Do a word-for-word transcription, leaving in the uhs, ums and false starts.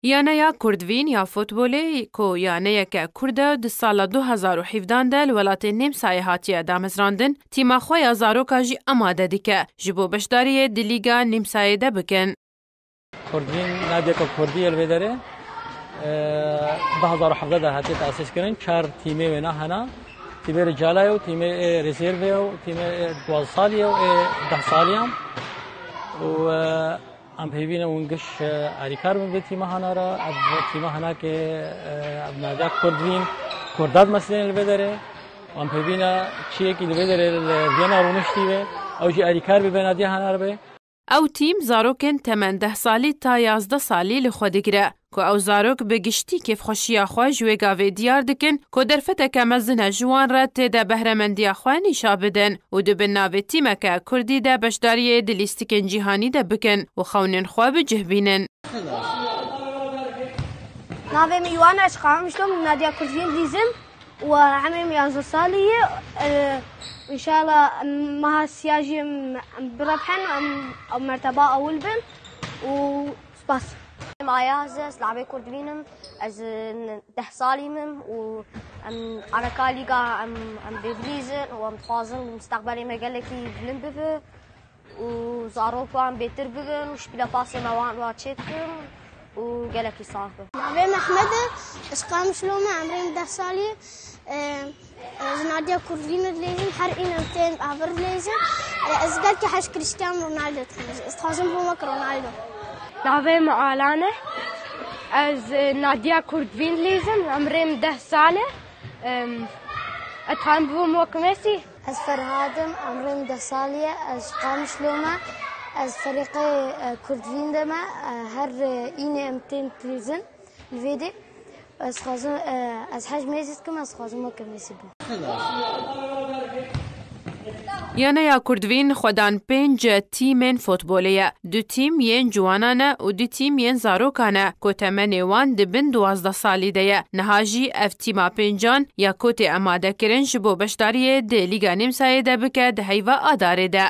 Yaneya Kurdvîn ya futbolê, ku yaneyeke kurd e, di sala du hezar û hevdehan de li welatê Nêmsayê hatiye damezrandin, tîma xwe ya zaroka jî amade dike, ji bo beşdariyê di Lîga Nêmsayê de bikin. Kurdvîn, nadiyeke kurdî ye li vê derê. Eee, du hezar û hevdeh de hatiye tesîs kirin. Çar tîmê wê ne hene. Tîmê ricala ye û tîmê, e, rezerve ye û tîmê, e, duwazdeh salî ye û, e, deh salî ye. Û, e, em pêvî ne hûn giş, e, alîkar bin vê tîma hene re. Ev tîma hene ke, e, ev nadiya Kurdvîn, Kurda dimesilên li vê derê. Em pêvî ne çiyekî li vê derê li Viyana rûniştî be. Ew jî alîkar bibe, nadiya hene re be. Ew tîm zarokên temen deh salî ta yazdeh salî li xwe digire, ku ew zarok bi giştî kêfxweşiya xwe ji wê gavê diyar dikin, ku derfeteke mezin e ji wan re tê de behremendiya xwe nîşa bidin û di bin navê tîmeke kurdî de beşdariyê di lîstikên cîhanî de bikin û xewnên xwe bi cih bînin. Navê min Yuan e, ez ji Qamişlo me, nadiya Kurdvîn dilîzim. Û emrê min yazdeh salî ye. E, înşallah em meha siya jî em, em birebhen, em, em merteba ewil bin. Û spas. Em Ayaz e, ez lacibê Kurdvîn im. Ez, e, deh salî min û em ereka lîga em, em bê dilîzin û em dixwazin mustaqbelê me gelekî bilind bibe. û zarok wan bêtir bibin û şpîla pasê me wan wa çêdikim û gelekî sax bin. Navê Mehmed e, ez Qamişlo me, emrê min deh salî. E, ez nadiya Kurdî me dilêzim, her îne em tên avir dilêzim. E, ez gelkî hez Cristiano Ronaldo dikim. Ez dixwazim bûm wek Ronaldo. Navê min Alan e. Ez, e, nadiya Kurdvîn dilêzim, emrê min deh sal e. Em, ez dixwazim bûm wek Messi. Ez Ferhad im, emrê min deh salî ye, ez ji Qamişlo me, ez ferîqê, e, Kurdvîn de me, e, her, e, înê em tên dilîzin li vê dê. Ez xwazim, e, ez hej mêzî dikim, ez xwazim weke Messi bim. Yaneya Kurdvîn xwedan pênc tîmên futbolê ye. Du tîm yên ciwanan e û du tîm yên zarokan e, ku temenê wan di bin duwazdeh salî de ye. Niha jî ev tîma pêncan ya ku tê amadekirin ji bo beşdariyê di Lîga Nîmsayê de bike di heyva Adarê de.